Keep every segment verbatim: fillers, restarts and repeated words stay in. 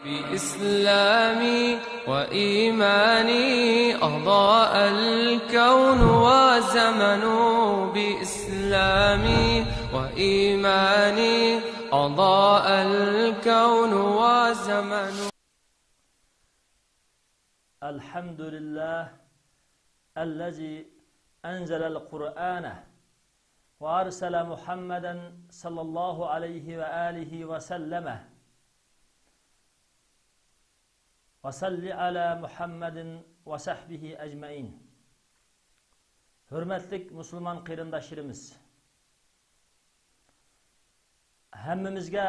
بإسلامي وإيماني أضاء الكون وزمن. بإسلامي وإيماني أضاء الكون وزمن. الحمد لله الذي أنزل القرآن وأرسل محمدا صلى الله عليه وآله وسلم. وصل على محمد وصحبه أجمعين. ھۆرمەتلىك مۇسۇلمان قېرىنداشلىرىمىز! ھەممىمىزگە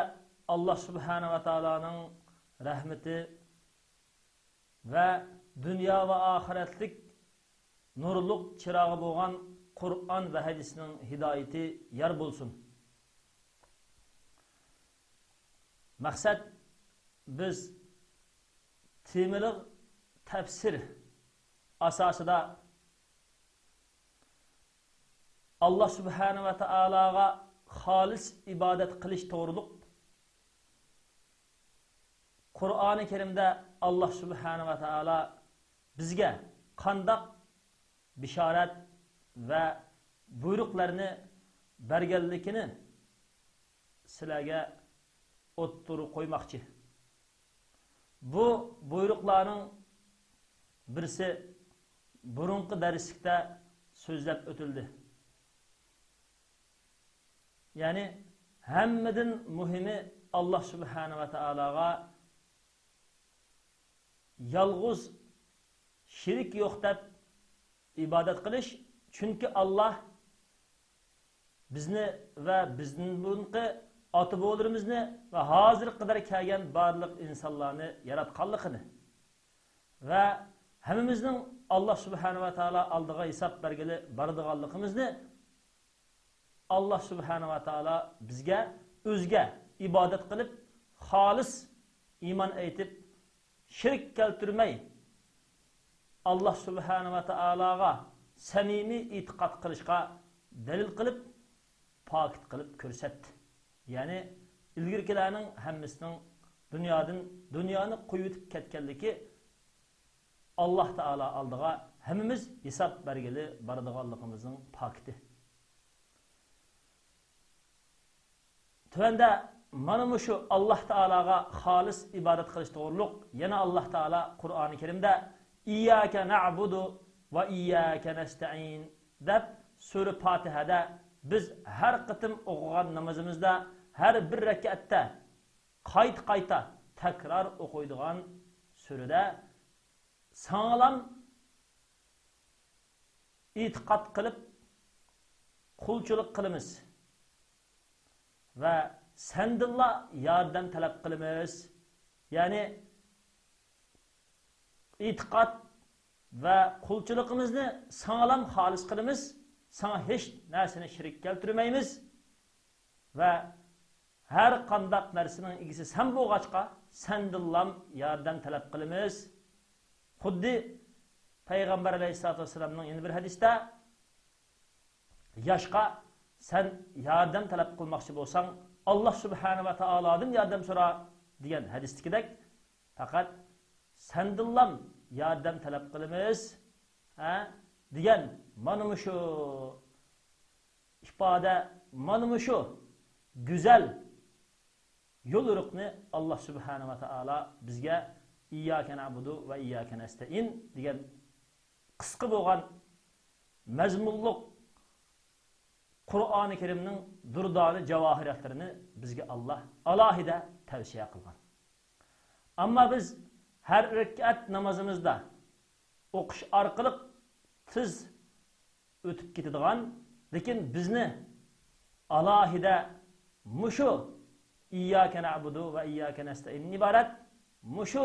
ئاللا سۇبھانەھۇ ۋە تائالانىڭ رەھمىتى ۋە دۇنيا ۋە ئاخىرەتلىك نۇرلۇق چىراغى بولغان قۇرئان ۋە ھەدىسنىڭ ھىدايىتى يار بولسۇن. مەقسەت، بىز تېمىلىق تەپسىر ئاساسىدا ئاللا سۇبھانەھۇ ۋە تائالاغا خالىس ئىبادەت قىلىش توغرۇلۇق قۇرئانى كەرىمدە ئاللا سۇبھانەھۇ ۋە تائالا بىزگە قانداق بېشارەت ۋە بۇيرۇقلارنى بەرگەنلىكىنى سىلەرگە ئوتتۇرىغا قويماقچى. بۇ بۇيرۇقلارنىڭ بىرسى بۇرۇنقى دەرسلىكتە سۆزلەپ ئۆتۈلدى. يەنى ھەممىدىن مۇھىمى، ئاللا سۇبھانەھۇ ۋە تائالاغا يالغۇز، شېرىك يوق دەپ ئىبادەت قىلىش. چۈنكى ئاللا بىزنى ۋە بىزدىن بۇرۇنقى ئاتا-بوۋىلىرىمىزنى ۋە ھازىرغا قەدەر كەلگەن بارلىق ئىنسانلارنى ياراتقانلىقىنى ۋە ھەممىمىزنىڭ ئاللا سۇبھانەھۇ ۋە تائالا ئالدىغا ھېساب بەرگىلى بارىدىغانلىقىمىزنى، ئاللا سۇبھانەھۇ ۋە تائالا بىزگە ئۆزىگە ئىبادەت قىلىپ، خالىس ئىمان ئېيتىپ، شېرىك كەلتۈرمەي، ئاللا سۇبھانەھۇ ۋە تائالاغا سەمىمىي ئېتىقاد قىلىشقا دەلىل قىلىپ، پاكىت قىلىپ كۆرسەتتى. يەنى ئىلگىرىكىلەرنىڭ ھەممىسىنىڭ دۇنيادىن، دۇنيانى قويۇۋېتىپ كەتكەنلىكى، ئاللا تائالا ئالدىغا ھەممىمىز ھېساب بەرگىلى بارىدىغانلىقىمىزنىڭ پاكىتى. تۆۋەندە مانا مۇشۇ ئاللا تائالاغا خالىس ئىبادەت قىلىش توغرۇلۇق يەنە ئاللا تائالا قۇرئانى كەرىمدە «ئىيياكە نەئبۇدۇ ۋە ئىيياكە نەستەئىن» دەپ، سۈرە پاتىھەدە بىز ھەر قېتىم ئوقۇغان نامىزىمىزدا، ھەر بىر رەكەتتە قايتا-قايتا تەكرار ئوقۇيدىغان سۈرىدە ساڭىلام ئېتىقاد قىلىپ قۇلچىلىق قىلىمىز ۋە سەندىنلا ياردەم تەلەپ قىلىمىز. يەنى ئېتىقاد ۋە قۇلچىلىقىمىزنى ساڭىلام خالىس قىلىمىز، ساڭا ھېچ نەرسىنى شېرىك كەلتۈرمەيمىز ۋە ھەر قانداق نەرسىنىڭ ئىگىسى سەن بولغاچقا، سەندىنلام ياردەم تەلەپ قىلىمىز. خۇددى پەيغەمبەر ئەلەيھىسسالاتۇ ۋەسسالامنىڭ يەنە بىر ھەدىستە، ياشقا سەن ياردەم تەلەپ قىلماقچى بولساڭ، ئاللا سۇبھانە ۋە تائالادىن ياردەم سورا دېگەن ھەدىستىكىدەك، پەقەت سەندىنلام ياردەم تەلەپ قىلىمىز، ھە، دېگەن مانا مۇشۇ ئىپادە، مانا مۇشۇ گۈزەل يوليورۇقنى ئاللا سۇبھانە ۋە تائالا بىزگە «ئىيياكە نەئبۇدۇ ۋە ئىيياكە نەستەئىن» دېگەن قىسقا بولغان مەزمۇنلۇق قۇرئانى كەرىمنىڭ دۇردانە جاۋاھىراتلىرىنى بىزگە ئاللا ئالاھىدە تەۋسىيە قىلغان. ئەمما بىز ھەر رەكئەت نامازىمىزدا ئوقۇش ئارقىلىق تېز ئۆتۈپ كېتىدىغان، لېكىن بىزنى ئالاھىدە مۇشۇ «ئىيياكە نەئبۇدۇ ۋە ئىيياكە نەستەئىن» ئىبارەت مۇشۇ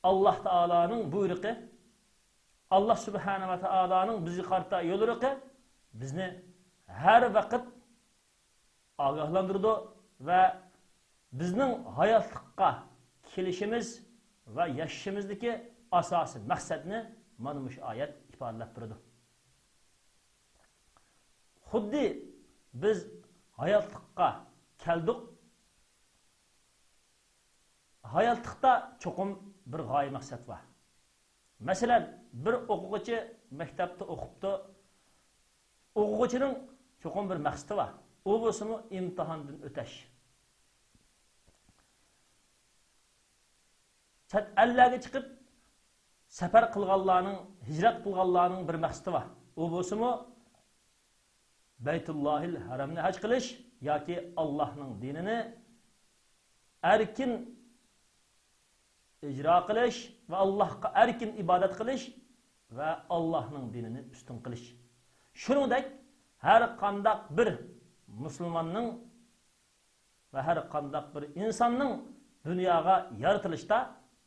ئاللا تائالانىڭ بۇيرۇقى، ئاللا سۇبھانە ۋە تائالانىڭ بىزگە قارىتا يوليورۇقى بىزنى ھەر ۋاقىت ئاگاھلاندۇرىدۇ ۋە بىزنىڭ ھاياتلىققا كېلىشىمىز ۋە ياشىشىمىزدىكى ئاساسىي مەقسەتنى مانا مۇشۇ ئايەت ئىپادىلەپ تۇرىدۇ. خۇددى بىز ھاياتلىققا كەلدۇق، ھاياتلىقتا چوقۇم بىر غايە مەقسەت بار. مەسىلەن، بىر ئوقۇغۇچى مەكتەپتە ئوقۇپتۇ. ئوقۇغۇچىنىڭ چوقۇم بىر مەقسىتى بار. ئۇ بولسىمۇ ئىمتىھاندىن ئۆتەش. چەت ئەللەرگە چىقىپ سەپەر قىلغانلارنىڭ، ھىجرەت قىلغانلارنىڭ بىر مەقسىتى بار. ئۇ بولسىمۇ بەيتۇللاھىل ھەرەمنى ھەج قىلىش ياكى ئاللاھنىڭ دىنىنى ئەركىن ئىجرا قىلىش ۋە ئاللاھقا ئەركىن ئىبادەت قىلىش ۋە ئاللاھنىڭ دىنىنى ئۈستۈن قىلىش. شۇنىڭدەك ھەر قانداق بىر مۇسۇلماننىڭ ۋە ھەر قانداق بىر ئىنساننىڭ دۇنياغا يارىتىلىشتا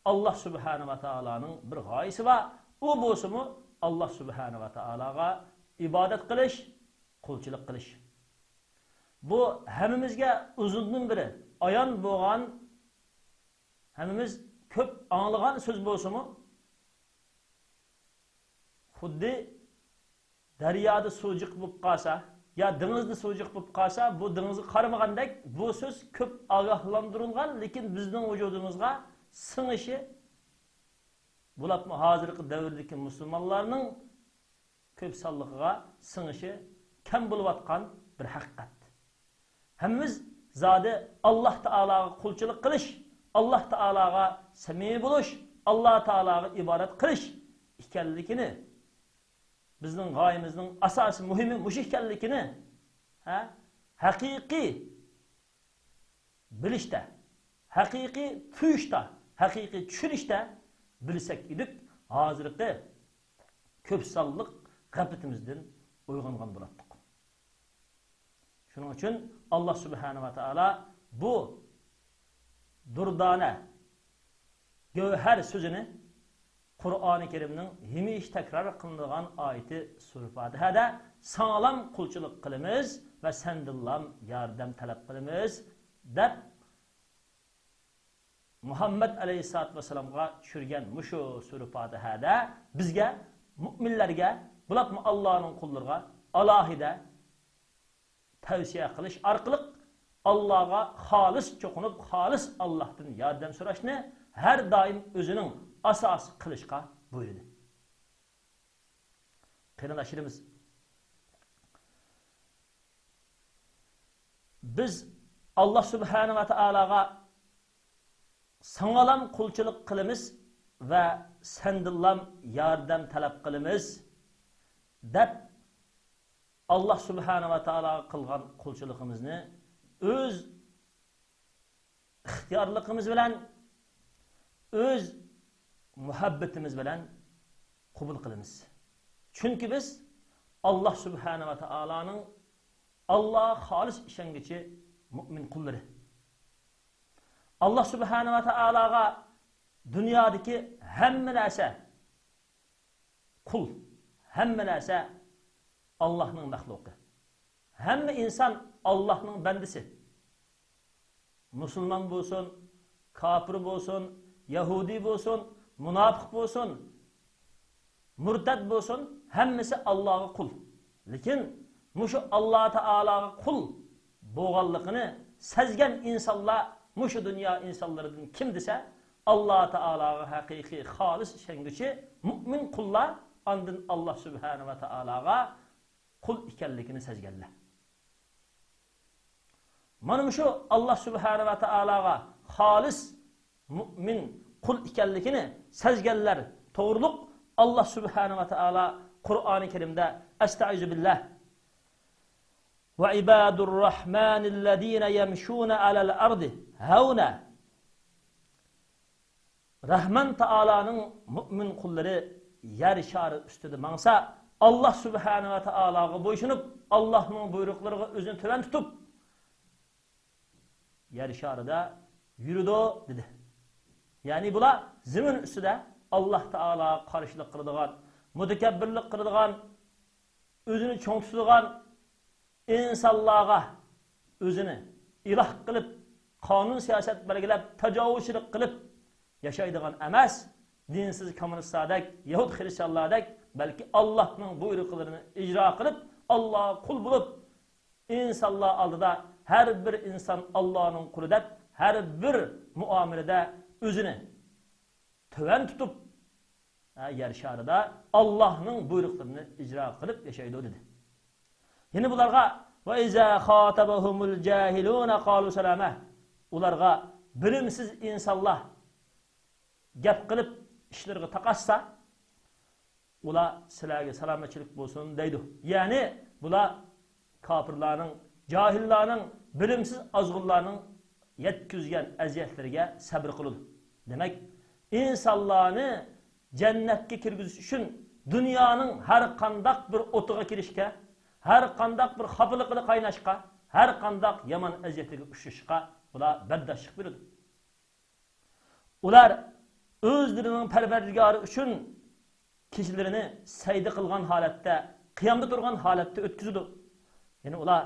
ئاللاھ سۇبھانە ۋە تائالانىڭ بىر غايىسى بار. ئۇ بولسىمۇ ئاللاھ سۇبھانە ۋە تائالاغا ئىبادەت قىلىش، قۇلچىلىق قىلىش. بۇ ھەممىمىزگە ئۇزۇندىن بېرى ئايان بولغان، ھەممىمىز كۆپ ئاڭلىغان سۆز بولسىمۇ، خۇددى دەريادا سۇ جىق بولۇپ قالسا يا دېڭىزدا سۇ جىق بولۇپ قالسا، بۇ دېڭىزغا قارىمىغاندەك، بۇ سۆز كۆپ ئاگاھلاندۇرۇلغان، لېكىن بىزنىڭ ۋۇجۇدىمىزغا سىڭىشى، بولۇپمۇ ھازىرقى دەۋردىكى مۇسۇلمانلارنىڭ كۆپ سانلىقىغا سىڭىشى كەم بولۇۋاتقان بىر ھەقىقەت. ھەممىمىز زادى ئاللاھ تائالاغا قۇلچىلىق قىلىش، ئاللاھ تائالاغا سەمىمىي بولۇش، ئاللاھ تائالاغا ئىبادەت قىلىش ئىكەنلىكىنى، بىزنىڭ غايىمىزنىڭ ئاساسىي مۇھىمى مۇشۇ ئىكەنلىكىنى، ھە، ھەقىقىي بىلىشتە، ھەقىقىي تۇيۇشتا، ھەقىقىي چۈشىنىشتە بىلسەك ئىدۇق، ھازىرقى كۆپ سانلىق غەپلىتىمىزدىن ئويغانغان بولاتتۇق. شۇنىڭ ئۈچۈن ئاللاھ سۇبھانە ۋە تائالا بۇ دۇردانە گەۋھەر سۆزىنى قۇرئانى كەرىمنىڭ ھەمىشە تەكرار قىلىنىدىغان ئايىتى سۈرە فاتىھەدە، ساڭىلام قۇلچىلىق قىلىمىز ۋە سەندىنلام ياردەم تەلەپ قىلىمىز، دەپ مۇھەممەد ئەلەيھىسسالاتۇ ۋەسسالامغا چۈشۈرگەن مۇشۇ سۈرە فاتىھەدە بىزگە، مۇئمىنلەرگە، بولۇپمۇ ئاللانىڭ قۇللىرىغا ئالاھىدە تەۋسىيە قىلىش ئارقىلىق ئاللاغا خالىس چوقۇنۇپ، خالىس ئاللاھتىن ياردەم سوراشنى ھەر دائىم ئۆزىنىڭ ئاساسى قىلىشقا بۇيرۇدى. قېرىنداشلىرىمىز، بىز ئاللاھ سۇبھانە ۋە تائالاغا ساڭالام قۇلچىلىق قىلىمىز ۋە سەندىنلام ياردەم تەلەپ قىلىمىز، دەپ ئاللاھ سۇبھانە ۋە تائالاغا قىلغان قۇلچىلىقىمىزنى ئۆز ئىختىيارلىقىمىز بىلەن، ئۆز مۇھەببىتىمىز بىلەن قوبۇل قىلىمىز. چۈنكى بىز ئاللاھ سۇبھانە ۋە تائالانىڭ ئاللاھقا خالىس ئىشەنگۈچى مۇئمىن قۇللىرى. ئاللاھ سۇبھانە ۋە تائالاغا دۇنيادىكى ھەممە نەرسە قۇل، ھەممە نەرسە ئاللاھنىڭ مەخلۇقى. ھەممە ئىنسان ئاللاھنىڭ بەندىسى. مۇسۇلمان بولسۇن، كاپىر بولسۇن، يەھۇدىي بولسۇن، مۇناپىق بولسۇن، مۇرتەد بولسۇن، ھەممىسى ئاللاغا قۇل. لېكىن مۇشۇ ئاللا تائالاغا قۇل بولغانلىقىنى سەزگەن ئىنسانلار مۇشۇ دۇنيا ئىنسانلىرىدىن كىم دېسە، ئاللا تائالاغا ھەقىقىي خالىس ئىشەنگۈچى مۇئمىن قۇللار، ئاندىن ئاللا سۇبھانە ۋە تائالاغا قۇل ئىكەنلىكىنى سەزگەنلەر. مانا مۇشۇ ئاللا سۇبھانە ۋە تائالاغا خالىس مۇئمىن قۇل ئىكەنلىكىنى سەزگەنلەر توغرۇلۇق ئاللا سۇبھانە ۋە تائالا قۇرئانى كەرىمدە، ئەستەئىزۇ بىللا، وعباد الرحمن الذين يمشون على الأرض هونا. رەھمان تائالانىڭ مۇئمىن قۇللىرى يەر شارى ئۈستىدە ماڭسا، ئاللا سۇبھانە ۋە تائالاغا بويسۇنۇپ، ئاللانىڭ بۇيرۇقلىرىغا ئۆزىنى تۆۋەن تۇتۇپ، يەر شارىدا يۈرىدۇ، دېدى. يەنى بۇلار زېمىن ئۈستىدە ئاللا تائالاغا قارشىلىق قىلىدىغان، مۇتەكەببىرلىك قىلىدىغان، ئۆزىنى چوڭ تۇتىدىغان، ئىنسانلارغا ئۆزىنى ئىلاھ قىلىپ، قانۇن سىياسەت بەلگىلەپ، تاجاۋۇزچىلىق قىلىپ ياشايدىغان ئەمەس، دىنسىز كوممۇنىستلاردەك، يەھۇد خىرىستىيانلاردەك، بەلكى ئاللانىڭ بۇيرۇقلىرىنى ئىجرا قىلىپ، ئاللاغا قۇل بولۇپ، ئىنسانلار ئالدىدا ھەر بىر ئىنسان ئاللانىڭ قۇلى دەپ، ھەر بىر مۇئامىلىدە ئۆزىنى تۆۋەن تۇتۇپ، ھە، يەر شارىدا ئاللاھنىڭ بۇيرۇقلىرىنى ئىجرا قىلىپ ياشايدۇ، دېدى. يەنە بۇلارغا، «ۋە ئىزا خاتابەھۇمۇل جاھىلۇنە قالۇ سالاما.» ئۇلارغا بىلىمسىز ئىنسانلار گەپ قىلىپ ئىشلىرىغا تاقاشسا، ئۇلار «سىلەرگە سالامەتچىلىك بولسۇن» دەيدۇ. يەنى بۇلار كاپىرلارنىڭ، جاھىللارنىڭ، بىلىمسىز ئازغۇنلارنىڭ يەتكۈزگەن ئەزىيەتلىرىگە سەبرى قىلىدۇ. دېمەك، ئىنسانلارنى جەننەتكە كىرگۈزۈش ئۈچۈن دۇنيانىڭ ھەر قانداق بىر ئوتىغا كىرىشكە، ھەر قانداق بىر خاپىلىقىدا قايناشقا، ھەر قانداق يامان ئەزىيەتلەرگە ئۇچرىشىشقا ئۇلار بەرداشلىق بېرىدۇ. ئۇلار ئۆزلىرىنىڭ پەرۋەردىگارى ئۈچۈن كېچىلىرىنى سەجدە قىلغان ھالەتتە، قىيامدا تۇرغان ھالەتتە ئۆتكۈزىدۇ. يەنى ئۇلار،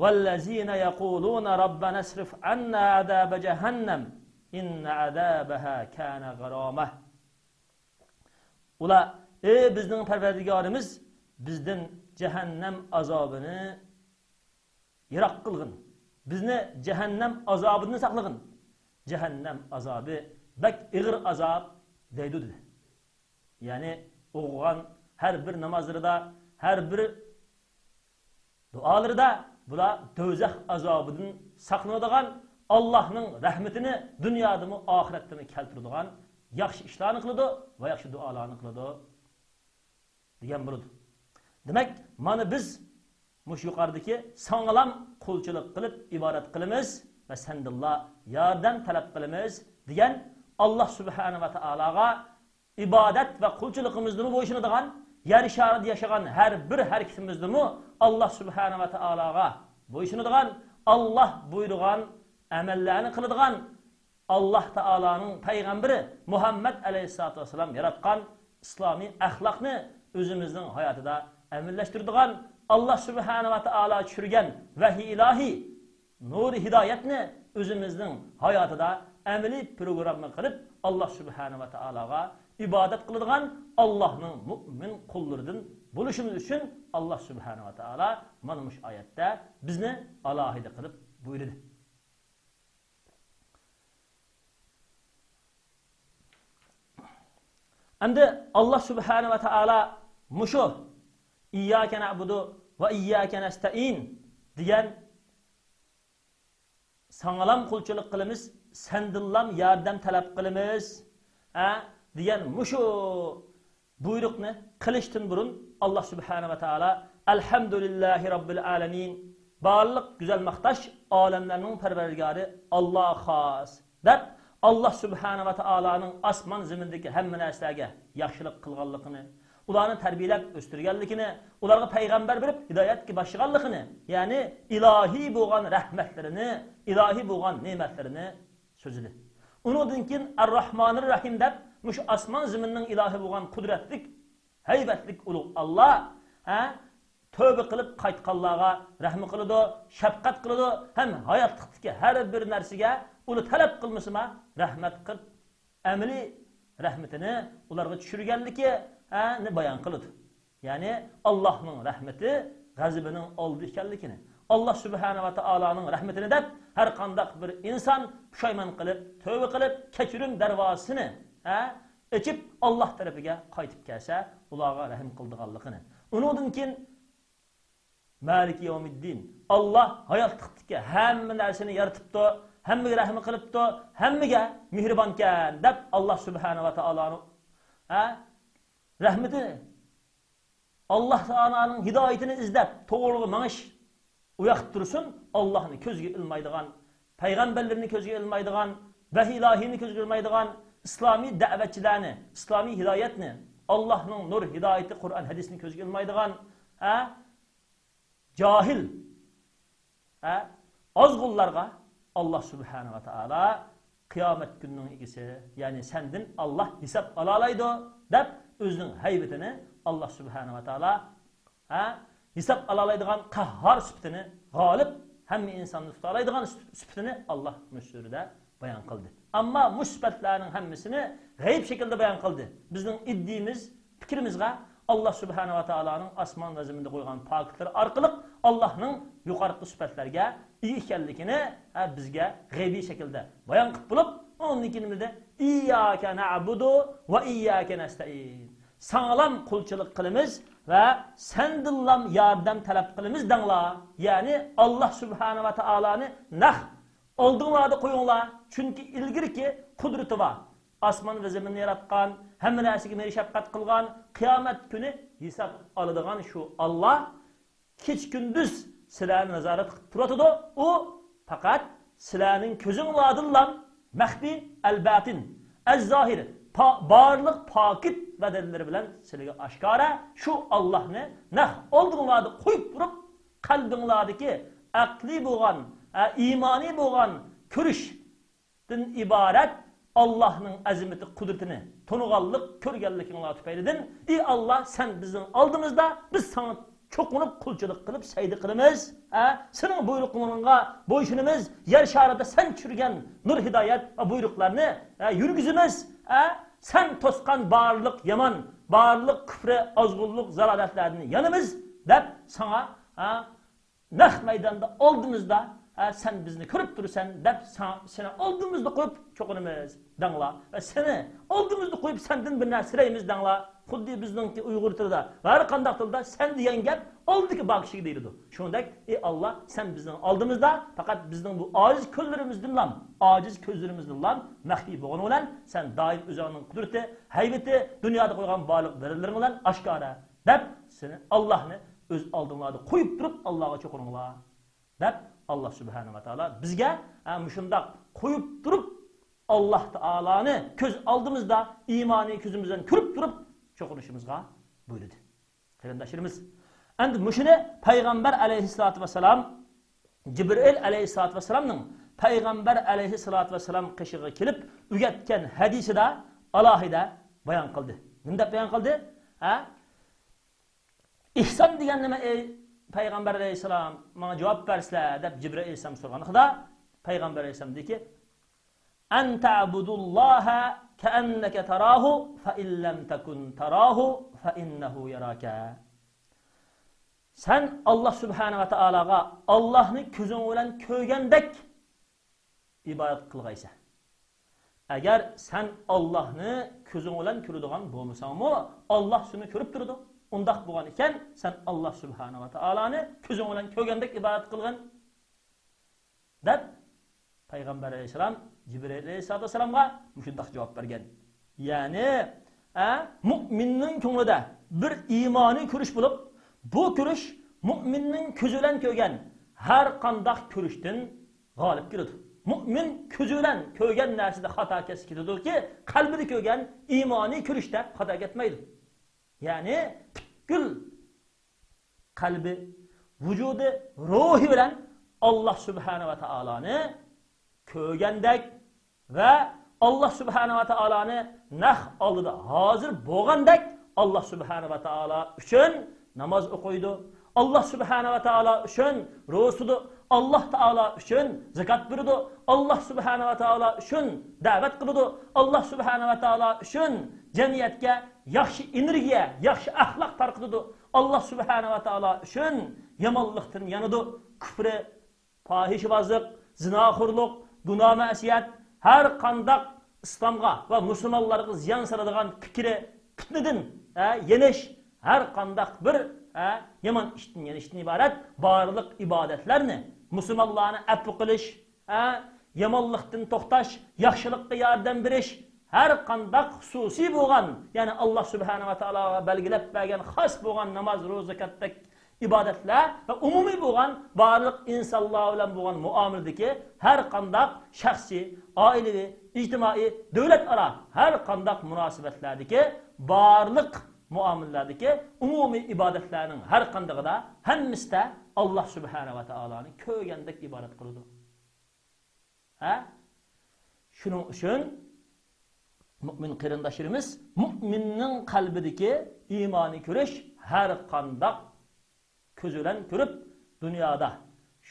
«ۋەللەزىنە يەقۇلۇنە رەببەنە ئەسرىف ئەننا ئەزابە جەھەننەم، ئىننە ئەزابەھا كانە غەرامە.» ئۇلار، «ئەي بىزنىڭ پەرۋەردىگارىمىز، بىزدىن جەھەننەم ئازابىنى يىراق قىلغىن. بىزنى جەھەننەم ئازابىدىن ساقلىغىن. جەھەننەم ئازابى بەك ئېغىر ئازاب» دەيدۇ، دېدى. يەنى ئوقۇغان ھەر بىر نامازلىرىدا، ھەر بىر دۇئالىرىدا بۇلار دوزاخ ئازابىدىن ساقلىنىدىغان، ئاللاھنىڭ رەھمىتىنى دۇنيادىمۇ، ئاخىرەتتىمۇ كەلتۈرىدىغان ياخشى ئىشلارنى قىلىدۇ ۋە ياخشى دۇئالارنى قىلىدۇ دېگەن بولىدۇ. دېمەك، مانا بىز مۇشۇ يۇقىرىدىكى «ساڭىلام قۇلچىلىق قىلىپ ئىبادەت قىلىمىز ۋە سەندىنلا ياردەم تەلەپ قىلىمىز» دېگەن، ئاللاھ سۇبھانە ۋە تائالاغا ئىبادەت ۋە قۇلچىلىقىمىزدىمۇ بويسۇنىدىغان، يەر شارىدا ياشىغان ھەر بىر ھەرىكىتىمىزدىمۇ ئاللاھ سۇبھانە ۋە تائالاغا بويسۇنىدىغان، ئاللاھ بۇيرۇغان ئەمەللەرنى قىلىدىغان، ئاللاھ تائالانىڭ پەيغەمبىرى مۇھەممەد ئەلەيھىسسالاتۇ ۋەسسالام ياراتقان ئىسلامىي ئەخلاقنى ئۆزىمىزنىڭ ھاياتىدا ئەمەللەشتۈرىدىغان، ئاللاھ سۇبھانە ۋە تائالا چۈشۈرگەن ۋەھىي ئىلاھىي نۇر ھىدايەتنى ئۆزىمىزنىڭ ھاياتىدا ئەمەلىي پروگرامما قىلىپ، ئاللاھ سۇبھانە ۋە تائالاغا ئىبادەت قىلىدىغان، ئاللاھنىڭ مۇئمىن قۇللىرىدىن بولۇشىمىز ئۈچۈن، ئاللاھ سۇبھانە ۋە تائالا مانا مۇشۇ ئايەتتە بىزنى ئالاھىدە قىلىپ بۇيرۇدى. ئەمدى ئاللاھ سۇبھانە ۋە تائالا مۇشۇ «ئىيياكە نەئبۇدۇ ۋە ئىيياكە نەستەئىن» دېگەن، «ساڭىلام قۇلچىلىق قىلىمىز، سەندىنلام ياردەم تەلەپ قىلىمىز» ھە دېگەن مۇشۇ بۇيرۇقنى قىلىشتىن بۇرۇن، ئاللاھ سۇبھانە ۋە تائالا «ئەلھەمدۇلىللاھى رەببىل ئالەمىن»، بارلىق گۈزەل ماختاش ئالەملەرنىڭ پەرۋەردىگارى ئاللاھقا خاس، دەپ، ئاللاھ سۇبھانە ۋە تائالانىڭ ئاسمان زېمىندىكى ھەممە نەرسىلەرگە ياخشىلىق قىلغانلىقىنى، ئۇلارنى تەربىيەلەپ ئۆستۈرگەنلىكىنى، ئۇلارغا پەيغەمبەر بېرىپ ھىدايەتكە باشلىغانلىقىنى، يەنى ئىلاھىي بولغان رەھمەتلىرىنى، ئىلاھىي بولغان نېمەتلىرىنى سۆزلىدى. ئۇنىڭدىن كېيىن ئەر-راھمانىر راھىم دەپ، مۇشۇ ئاسمان زېمىننىڭ ئىلاھى بولغان قۇدرەتلىك، ھەيۋەتلىك ئۇلۇغ ئاللاھ، ھە، تۆبە قىلىپ قايتقانلارغا رەھمى قىلىدۇ، شەپقەت قىلىدۇ ھەم ھاياتلىقتىكى ھەر بىر نەرسىگە ئۇنى تەلەپ قىلمىسىما، رەھمەت قىلىپ، ئەمەلىي رەھمىتىنى ئۇلارغا چۈشۈرگەنلىكى، ھە، نى بايان قىلىدۇ. يەنى ئاللاھنىڭ رەھمىتى غەزىپىنىڭ ئالدىدا ئىكەنلىكىنى، ئاللاھ سۇبھانە ۋە تائالانىڭ رەھمىتىنى دەپ، ھەر قانداق بىر ئىنسان پۇشايمان قىلىپ، تۆبە قىلىپ، كەچۈرۈم دەرۋازىسىنى، ھە، ئېچىپ، ئاللاھ تەرىپىگە قايتىپ كەلسە، ئۇلارغا رەھىم قىلىدىغانلىقىنى. ئۇنىڭدىن كېيىن مالىكى يەۋمىددىن، ئاللاھ ھاياتلىقتىكى ھەممە نەرسىنى يارىتىپتۇ، ھەممىگە رەھىم قىلىپتۇ، ھەممىگە مېھرىبانكەن دەپ، ئاللاھ سۇبھانە ۋە تائالانىڭ، ھە، رەھمىتى، ئاللاھ تائالانىڭ ھىدايىتىنى ئىزدەپ، توغرىغا مېڭىش ئۇ ياقتا تۇرسۇن، ئاللاھنى كۆزگە ئىلمايدىغان، پەيغەمبەرلىرىنى كۆزگە ئىلمايدىغان، ۋەھىي ئىلاھىينى كۆزگە ئىلمايدىغان، ئىسلامىي دەۋەتچىلەرنى، ئىسلامىي ھىدايەتنى، ئاللاھنىڭ نۇر ھىدايىتى، قۇرئان ھەدىسنى كۆزگە ئىلمايدىغان، ھە، جاھىل، ھە، ئازغۇنلارغا ئاللاھ سۇبھانە ۋە تائالا قىيامەت كۈنىنىڭ ئىگىسى، يەنى سەندىن ئاللاھ ھېساب ئالالايدۇ، دەپ ئۆزىنىڭ ھەيۋىتىنى ئاللاھ سۇبھانە ۋە تائالا، ھە، ھېساب ئالالايدىغان قەھھار سۈپىتىنى، غالىب، ھەممە ئىنساننى تۇتالايدىغان سۈپىتىنى ئاللاھ مۇشۇ سۈرىدە بايان قىلدى. ئەمما مۇشۇ سۈپەتلەرنىڭ ھەممىسىنى غەيىب شەكىلدە بايان قىلدى. بىزنىڭ ئىدىيىمىز، پىكرىمىزغا ئاللاھ سۇبھانە ۋە تائالانىڭ ئاسمان ۋە زېمىندا قويغان پاكىتلىرى ئارقىلىق ئاللاھنىڭ يۇقىرىقى سۈپەتلەرگە ئىگە ئىكەنلىكىنى، ھە، بىزگە غەيبىي شەكىلدە بايان قىلىپ بولۇپ، ئۇنىڭ ئۇنىڭدىن كېيىن نېمە دېدى؟ «ئىيياكە نەئبۇدۇ ۋە ئىيياكە نەستەئىن.» ساڭىلام قۇلچىلىق قىلىمىز ۋە سەندىنلام ياردەم تەلەپ قىلىمىز دەڭلار. يەنى ئاللا سۇبھانە ۋە تائالانى نەق ئالدىڭلاردا قويۇڭلار. چۈنكى ئىلگىرىكى قۇدرىتى بار. ئاسمان ۋە زېمىننى ياراتقان، ھەممە نەرسىگە مېھرى شەپقەت قىلغان، قىيامەت كۈنى ھېساب ئالىدىغان شۇ ئاللا كېچە-كۈندۈز سىلەرنى نازارەت قىلىپ تۇرۇۋاتىدۇ. ئۇ پەقەت سىلەرنىڭ كۆزۈڭلاردىنلا مەخپىي، ئەلباتىن، ئەززاھىر، پا-، بارلىق پاكىت بەدەنلىرى بىلەن سىلىگە ئاشكارا شۇ ئاللاھنى نەق ئالدىڭلاردا قويۇپ تۇرۇپ، قەلبىڭلاردىكى ئەقلىي بولغان، ئە، ئىمانىي بولغان كۆرۈش دىن ئىبارەت ئاللاھنىڭ ئەزىمىتى، قۇدرىتىنى تونۇغانلىق، كۆرگەنلىكىڭلار تۈپەيلىدىن، ئى ئاللا، سەن بىزنىڭ ئالدىمىزدا، بىز ساڭا چوقۇنۇپ، قۇلچىلىق قىلىپ، سەجدە قىلىمىز، ھە؟ سېنىڭ بۇيرۇقلىرىڭغا بويسۇنىمىز، يەر شارىدا سەن چۈشۈرگەن نۇر ھىدايەت ۋە بۇيرۇقلارنى، ھە، يۈرگۈزىمىز، ھە؟ سەن توسقان بارلىق يامان، بارلىق كۇفرى، ئازغۇنلۇق، زالالەتلەردىن يانىمىز، دەپ ساڭا، ھە؟ نەق مەيداندا ئالدىمىزدا، ھە، سەن بىزنى كۆرۈپ تۇرىسەن دەپ سا-، سېنى ئالدىمىزدا قويۇپ چوقۇنىمىز دەڭلار. ۋە سېنى ئالدىمىزدا قويۇپ سەندىن بىر نەرسە سورايمىز دەڭلار. خۇددى بىزنىڭكى ئۇيغۇر تىلىدا ۋە ھەر قانداق تىلدا سەن دېگەن گەپ ئالدىدىكى بار كىشىگە دېيىلىدۇ. شۇنىڭدەك، ئى ئاللا، سەن بىزنىڭ ئالدىمىزدا، پەقەت بىزنىڭ بۇ ئاجىز كۆزلىرىمىزدىنلا، ئاجىز كۆزلىرىمىزدىنلا مەخپىي بولغىنى بىلەن سەن دائىم ئۆزۈڭنىڭ قۇدرىتى، ھەيۋىتى، دۇنيادا قويغان بارلىق دەلىللىرىڭ بىلەن ئاشكارا دەپ سېنى، ئاللاھنى ئۆز ئالدىڭلاردا قويۇپ تۇرۇپ، ئاللاھقا چوقۇنۇڭلار، دەپ ئاللا سۇبھانە ۋە تائالا بىزگە، ھە، مۇشۇنداق قويۇپ تۇرۇپ، ئاللا تائالانى كۆز ئالدىمىزدا، ئىمانىي كۆزىمىز بىلەن كۆرۈپ تۇرۇپ چوقۇنۇشىمىزغا بۇيرۇدى. قېرىنداشلىرىمىز، ئەمدى مۇشۇنى پەيغەمبەر ئەلەيھىسسالاتۇ ۋەسسالام، جىبرىئىل ئەلەيھىسسالاتۇ ۋەسسالامنىڭ پەيغەمبەر ئەلەيھىسسالاتۇ ۋەسسالام قېشىغا كېلىپ ئۆگەتكەن ھەدىسىدە ئالاھىدە بايان قىلدى. نېمە دەپ بايان قىلدى؟ ھە؟ ئىھسان دېگەن نېمە، ئەي پەيغەمبەر ئەلەيھىسسالام؟ ماڭا جاۋاب بەرسىلە، دەپ جىبرىئىل ئەلەيھىسسالام سورىغاندا، پەيغەمبەر ئەلەيھىسسالام دېدىكى، «ئەن تەئبۇدۇللاھە كەئەننەكە تاراھۇ، فەئىن لەم تەكۇن تاراھۇ، فەئىننەھۇ ياراكە.» سەن ئاللا سۇبھانە ۋە تائالاغا ئاللاھنى كۆزۈڭ بىلەن كۆرگەندەك ئىبادەت قىلغايسەن. ئەگەر سەن ئاللاھنى كۆزۈڭ بىلەن كۆرىدىغان بولمىساڭمۇ، ئاللاھ سېنى كۆرۈپ تۇرىدۇ. ئۇنداق بولغان ئىكەن، سەن ئاللاھ سۇبھانە ۋە تائالانى كۆزۈڭ بىلەن كۆرگەندەك ئىبادەت قىلغىن، دەپ پەيغەمبەر ئەلەيھىسسالام جىبرىئىل ئەلەيھىسسالاتۇ ۋەسسالامغا مۇشۇنداق جاۋاب بەرگەن. يەنى، ئە، مۇئمىننىڭ كۆڭلىدە بىر ئىمانىي كۆرۈش بولۇپ، بۇ كۆرۈش مۇئمىننىڭ كۆزى بىلەن كۆرگەن ھەر قانداق كۆرۈشتىن غالىب كېلىدۇ. مۇئمىن كۆزى بىلەن كۆرگەن نەرسىدە خاتا كەتسە كېتىدۇكى، قەلبىدە كۆرگەن ئىمانىي كۆرۈشتە خاتا كەتمەيدۇ. يەنى پۈتكۈل قەلبى، ۋۇجۇدى، روھى بىلەن ئاللا سۇبھانە ۋە تائالانى كۆرگەندەك ۋە ئاللا سۇبھانە ۋە تائالانى نەق ئالدىدا ھازىر بولغاندەك ئاللا سۇبھانە ۋە تائالا ئۈچۈن ناماز ئوقۇيدۇ. ئاللا سۇبھانە ۋە تائالا ئۈچۈن روزا تۇتىدۇ. ئاللا تائالا ئۈچۈن زاكات بېرىدۇ. ئاللا سۇبھانە ۋە تائالا ئۈچۈن دەۋەت قىلىدۇ. ئاللا سۇبھانە ۋە تائالا ئۈچۈن جەمئىيەتكە ياخشى ئېنېرگىيە، ياخشى ئەخلاق تارقىتىدۇ. ئاللا سۇبھانە ۋە تائالا ئۈچۈن يامانلىقتىن يانىدۇ. كۇفرى، پاھىشىبازلىق، زىناخورلۇق، گۇناھ مەسىيەت، ھەر قانداق ئىسلامغا ۋە مۇسۇلمانلارغا زىيان سالىدىغان پىكرى، پىتنىدىن، ھە، يېنىش، ھەر قانداق بىر، ھە، يامان ئىشتىن يېنىشتىن ئىبارەت بارلىق ئىبادەتلەرنى، مۇسۇلمانلارنى ئەپۇ قىلىش، ھە، يامانلىقتىن توختاش، ياخشىلىققا ياردەم بېرىش، ھەر قانداق خۇسۇسىي بولغان، يەنى ئاللا سۇبھانە ۋە تائالاغا بەلگىلەپ بەرگەن خاس بولغان ناماز، روزا، زاكاتتەك ئىبادەتلەر ۋە ئومۇمىي بولغان بارلىق ئىنسانلار بىلەن بولغان مۇئامىلىدىكى ھەر قانداق شەخسىي، ئائىلىۋى، ئىجتىمائىي، دۆلەت ئارا ھەر قانداق مۇناسىۋەتلەردىكى بارلىق مۇئامىلىلەردىكى ئومۇمىي ئىبادەتلەرنىڭ ھەر قاندىقىدا، ھەممىسىدە ئاللا سۇبھانە ۋە تائالانى كۆرگەندەك ئىبادەت قىلىدۇ. ھە؟ شۇنىڭ ئۈچۈن مۇئمىن قېرىنداشلىرىمىز، مۇئمىننىڭ قەلبىدىكى ئىمانىي كۆرۈش ھەر قانداق كۆز بىلەن كۆرۈپ، دۇنيادا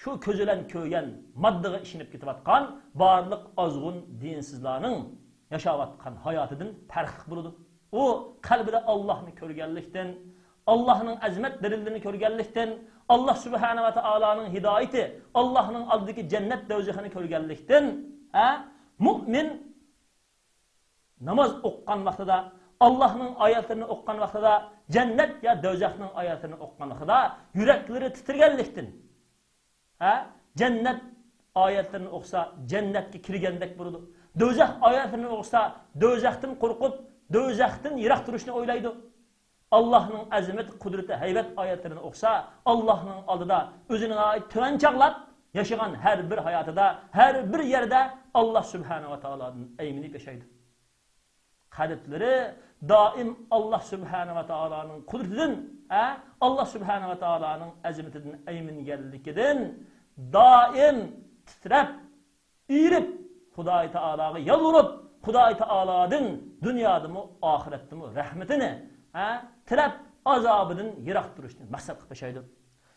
شۇ كۆز بىلەن كۆرگەن ماددىغا ئىشىنىپ كېتىۋاتقان بارلىق ئازغۇن دىنسىزلارنىڭ ياشاۋاتقان ھاياتىدىن پەرقلىق بولىدۇ. ئۇ قەلبىدە ئاللاھنى كۆرگەنلىكتىن، ئاللاھنىڭ ئەزىمەت دەلىللىرىنى كۆرگەنلىكتىن، ئاللاھ سۇبھانە ۋە تائالانىڭ ھىدايىتى، ئاللاھنىڭ ئالدىدىكى جەننەت دەۋزىخىنى كۆرگەنلىكتىن، ھە، مۇئمىن ناماز ئوقۇغان ۋاقتىدا، ئاللاھنىڭ ئايەتلىرىنى ئوقۇغان ۋاقتىدا، جەننەت يا دوزاخنىڭ ئايەتلىرىنى ئوقۇغان ۋاقتىدا يۈرەكلىرى تىترىگەنلىكتىن، ھە، جەننەت ئايەتلىرىنى ئوقۇسا، جەننەتكە كىرگەندەك بولىدۇ. دوزاخ ئايەتلىرىنى ئوقۇسا، دوزاختىن قورقۇپ، دوزاختىن يىراق تۇرۇشنى ئويلايدۇ. ئاللاھنىڭ ئەزىمىتى، قۇدرىتى، ھەيۋەت ئايەتلىرىنى ئوقۇسا، ئاللاھنىڭ ئالدىدا ئۆزىنى ناھايىتى تۆۋەن چاغلاپ ياشىغان، ھەر بىر ھاياتىدا، ھەر بىر يەردە ئاللاھ سۇبھانەھۇ ۋە تائالادىن ئەيمىنىپ ياشايدۇ. قەلبلىرى دائىم ئاللاھ سۇبھانەھۇ ۋە تائالانىڭ قۇدرىتىدىن، ھە، ئاللاھ سۇبھانەھۇ ۋە تائالانىڭ ئەزىمىتىدىن ئەيمىنگەنلىكىدىن دائىم تىترەپ، ئېرىپ، خۇداي تائالاغا يالۋۇرۇپ، خۇداي تائالادىن دۇنيادىمۇ، ئاخىرەتتىمۇ رەھمىتىنى، ھە، تىلەپ، ئازابىدىن يىراق تۇرۇشنى مەقسەت قىلىپ ياشايدۇ.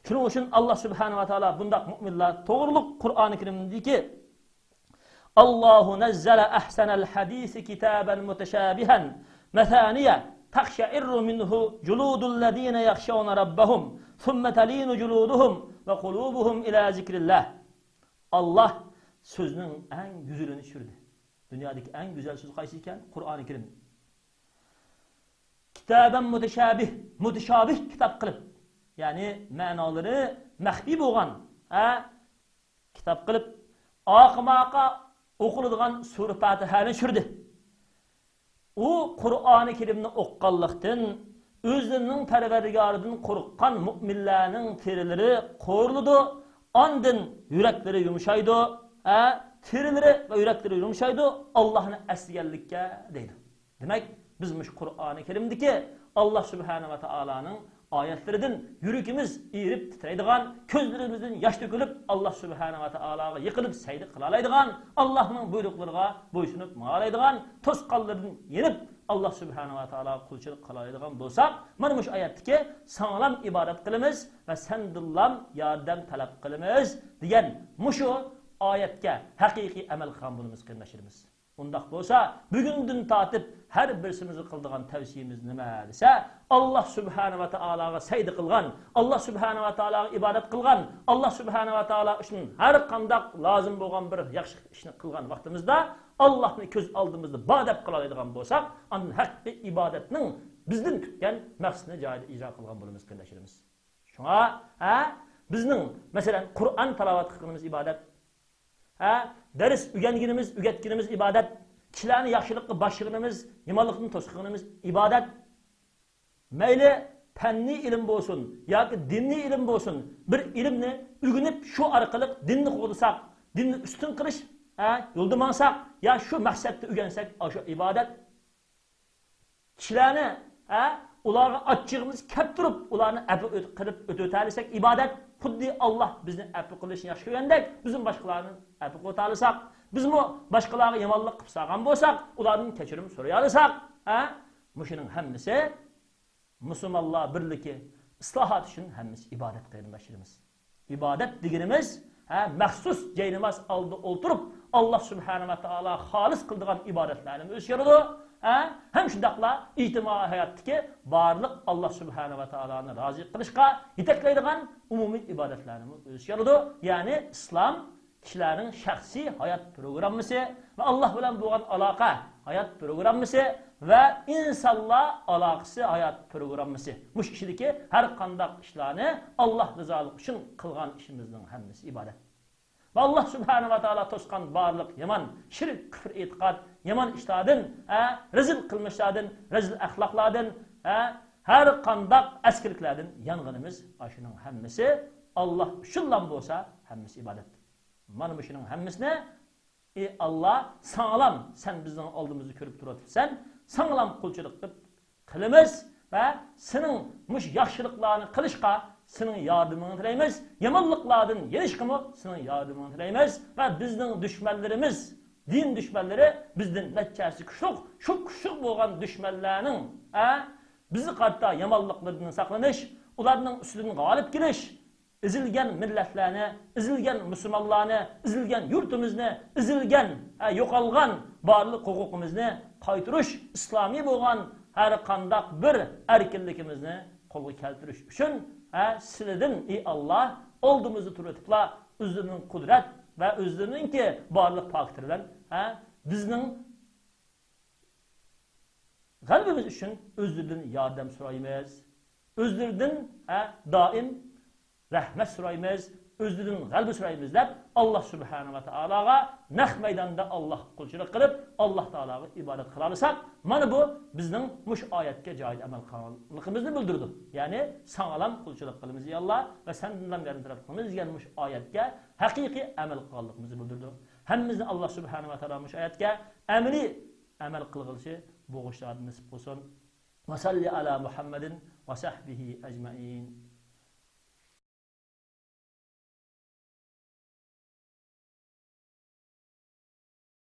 شۇنىڭ ئۈچۈن ئاللاھ سۇبھانەھۇ ۋە تائالا بۇنداق مۆمىنلەر توغرۇلۇق قۇرئانى كەرىمدىكى، الله نزل أحسن الحديث كتابا متشابها مثاني تقشعر منه جلود الذين يخشون ربهم ثم تلين جلودهم وقلوبهم إلى ذكر الله. ئاللاھ سۆزنىڭ ئەڭ گۈزىلىنى چۈشۈردى. دۇنيادىكى ئەڭ گۈزەل سۆز قايسى ئىكەن؟ قۇرئانى كەرىم. كىتابەن مۇتەشابىھ، مۇتەشابىھ كىتاب قىلىپ، يەنى مەنالىرى مەخپىي بولغان، ھە، كىتاب قىلىپ، ئاقىماقا ئوقۇلىدىغان سۈرە پاتىھەنى چۈشۈردى. ئۇ قۇرئانى كەرىمنى ئوقۇغانلىقتىن، ئۆزلىرىنىڭ پەرۋەردىگارىدىن قورققان مۆمىنلەرنىڭ تېرىلىرى قورۇلىدۇ، ئاندىن يۈرەكلىرى يۇمشايدۇ، ھە، تېرىلىرى ۋە يۈرەكلىرى يۇمشايدۇ، ئاللاھنى ئەسلىگەنلىككە دەيدۇ. دېمەك، بىز مۇشۇ قۇرئانى كەرىمدىكى ئاللاھ سۇبھانەھۇ ۋە تائالانىڭ ئايەتلىرىدىن يۈرىكىمىز ئېرىپ تىترەيدىغان، كۆزلىرىمىزدىن ياش تۆكۈلۈپ، ئاللاھ سۇبھانەھۇ ۋە تائالاغا يىقىلىپ سەجدە قىلالايدىغان، ئاللاھنىڭ بۇيرۇقلىرىغا بويسۇنۇپ ماڭالايدىغان، توسقانلىرىدىن يېنىپ، ئاللاھ سۇبھانەھۇ ۋە تائالاغا قۇلچىلىق قىلالايدىغان بولساق، مانا مۇشۇ ئايەتتىكى ساڭىلام ئىبادەت قىلىمىز ۋە سەندىنلام ياردەم تەلەپ قىلىمىز دېگەن مۇشۇ ئايەتكە ھەقىقىي ئەمەل قىلغان بولىمىز، قېرىنداشلىرىمىز. ئۇنداق بولسا، بۈگۈندىن تارتىپ ھەر بىرسىمىزگە قىلىدىغان تەۋسىيىمىز نېمە دېسە، ئاللاھ سۇبھانەھۇ ۋە تائالاغا سەجدە قىلغان، ئاللاھ سۇبھانەھۇ ۋە تائالاغا ئىبادەت قىلغان، ئاللاھ سۇبھانەھۇ ۋە تائالا ئۈچۈن ھەر قانداق لازىم بولغان بىر ياخشى ئىشنى قىلغان ۋاقتىمىزدا، ئاللاھنى كۆز ئالدىمىزدا بار دەپ قىلالايدىغان بولساق، ئاندىن ھەقىقىي ئىبادەتنىڭ بىزدىن كۈتكەن مەقسىتىنى جايىدا ئىجرا قىلغان بولىمىز، قېرىنداشلىرىمىز. شۇڭا، ھە، بىزنىڭ، مەسىلەن، قۇرئان تىلاۋەت قىلغىنىمىز ئىبادەت. ھە، دەرس ئۆگەنگىنىمىز، ئۆگەتكىنىمىز ئىبادەت. كىشىلەرنى ياخشىلىققا باشلىغىنىمىز، يامانلىقتىن توسقىنىمىز ئىبادەت. مەيلى پەننىي ئىلىم بولسۇن ياكى دىنىي ئىلىم بولسۇن، بىر ئىلىمنى ئۆگىنىپ، شۇ ئارقىلىق دىننى قوغدىساق، دىننى ئۈستۈن قىلىش، ھە، يولىدا ماڭساق، يا شۇ مەقسەتتە ئۆگەنسەك، ئاشۇ ئىبادەت. كىشىلەرنى، ھە، ئۇلارغا ئاچچىقىمىز كەپ تۇرۇپ، ئۇلارنى ئەپۇ ئۆت-، قىلىپ ئۆتۈۋېتەلىسەك ئىبادەت، خۇددى ئاللاھ بىزنى ئەپۇ قىلىشنى ياخشى كۆرگەندەك، بىزمۇ باشقىلارنى ئەپۇ قىلىۋېتەلىساق، بىزمۇ باشقىلارغا يامانلىق قىلىپ سالغان بولساق، ئۇلاردىن كەچۈرۈم سورىيالىساق، ھە، مۇشۇنىڭ ھەممىسى مۇسۇلمانلار بىرلىكى، ئىسلاھات ئۈچۈن ھەممىسى ئىبادەت، قېرىنداشلىرىمىز. ئىبادەت دېگىنىمىز، ھە، مەخسۇس جايناماز ئالدىدا ئولتۇرۇپ، ئاللاھ سۇبھانەھۇ ۋە تائالا خالىس قىلىدىغان ئىبادەتلەرنىمۇ ئۆز ئىچىگە ئالىدۇ، ھە، ھەم شۇنداقلا ئىجتىمائىي ھاياتتىكى بارلىق ئاللاھ سۇبھانەھۇ ۋە تائالانى رازى قىلىشقا يېتەكلەيدىغان ئومۇمىي ئىبادەتلەرنىمۇ ئۆز ئىچىگە ئالىدۇ. يەنى ئىسلام كىشىلەرنىڭ شەخسىي ھايات پروگراممىسى ۋە ئاللاھ بىلەن بولغان ئالاقە ھايات پروگراممىسى ۋە ئىنسانلار ئالاقىسى ھايات پروگراممىسى. مۇشۇ ئىچىدىكى ھەر قانداق ئىشلارنى ئاللاھ رىزالىقى ئۈچۈن قىلغان ئىشىمىزنىڭ ھەممىسى ئىبادەت. ۋە ئاللاھ سۇبھانەھۇ ۋە تائالا توسقان بارلىق يامان شىرك، كۇفر ئېتىقاد، يامان ئىشلاردىن، ھە، رەزىل قىلمىشلاردىن، رەزىل ئەخلاقلاردىن، ھە، ھەر قانداق ئەسكىلىكلەردىن يانغىنىمىز، ئاشۇنىڭ ھەممىسى ئاللاھ ئۈچۈنلا بولسا، ھەممىسى ئىبادەت. مانا مۇشۇنىڭ ھەممىسىنى، ئى ئاللاھ، ساڭىلام، سەن بىزنىڭ ئالدىمىزدا كۆرۈپ تۇرۇۋاتىسەن، ساڭىلام قۇلچىلىق قىلىپ قىلىمىز ۋە سېنىڭ مۇشۇ ياخشىلىقلارنى قىلىشقا سېنىڭ ياردىمىڭنى تىلەيمىز، يامانلىقلاردىن يېنىشقىمۇ سېنىڭ ياردىمىڭنى تىلەيمىز ۋە بىزنىڭ دۈشمەنلىرىمىز، دىن دۈشمەنلىرى بىزدىن نەچچە ھەسسە كۈچلۈك، شۇ كۈچلۈك بولغان دۈشمەنلەرنىڭ، ئە، بىزگە قارىتا يامانلىقلىرىدىن ساقلىنىش، ئۇلارنىڭ ئۈستىدىن غالىب كېلىش، ئېزىلگەن مىللەتلەرنى، ئېزىلگەن مۇسۇلمانلارنى، ئېزىلگەن يۇرتىمىزنى، ئېزىلگەن، ھە، يوقالغان بارلىق ھوقۇقىمىزنى قايتۇرۇش، ئىسلامىي بولغان ھەر قانداق بىر ئەركىنلىكىمىزنى قولغا كەلتۈرۈش ئۈچۈن، ھە، سىلىدىن، ئى ئاللاھ، ئالدىمىزدا تۇرۇۋېتىپلا، ئۆزلىرىنىڭ قۇدرەت ۋە ئۆزلىرىنىڭكى بارلىق پاكىتى بىلەن، ھە، بىزنىڭ غەلىبىمىز ئۈچۈن ئۆزلىرىدىن ياردەم سورايمىز. ئۆزلىرىدىن، ئە، دائىم رەھمەت سورايمىز، ئۆزلىرىدىن غەلىبە سورايمىز دەپ، ئاللا سۇبھانەھۇ ۋە تائالاغا نەق مەيداندا ئاللاغا قۇلچىلىق قىلىپ، ئاللا تائالاغا ئىبادەت قىلالىساق، مانا بۇ بىزنىڭ مۇشۇ ئايەتكە جايىدا ئەمەل قىلغانلىقىمىزنى بىلدۈرىدۇ. يەنى ساڭىلام قۇلچىلىق قىلىمىز، يا ئاللا، ۋە سەندىنلا ياردەم تەلەپ قىلىمىز دېگەن مۇشۇ ئايەتكە ھەقىقىي ئەمەل قىلغانلىقىمىزنى بىلدۈرىدۇ. ھەممىمىزنى ئاللا سۇبھانەھۇ ۋە تائالا مۇشۇ ئايەتكە ئەمەلىي ئەمەل قىلغىلىشى بوغۇشلاردا نېسىپ قىلسۇن. ۋە سەللى ئەلا مۇھەممەدىن ۋە سەھبىھى ئەجمەئىن.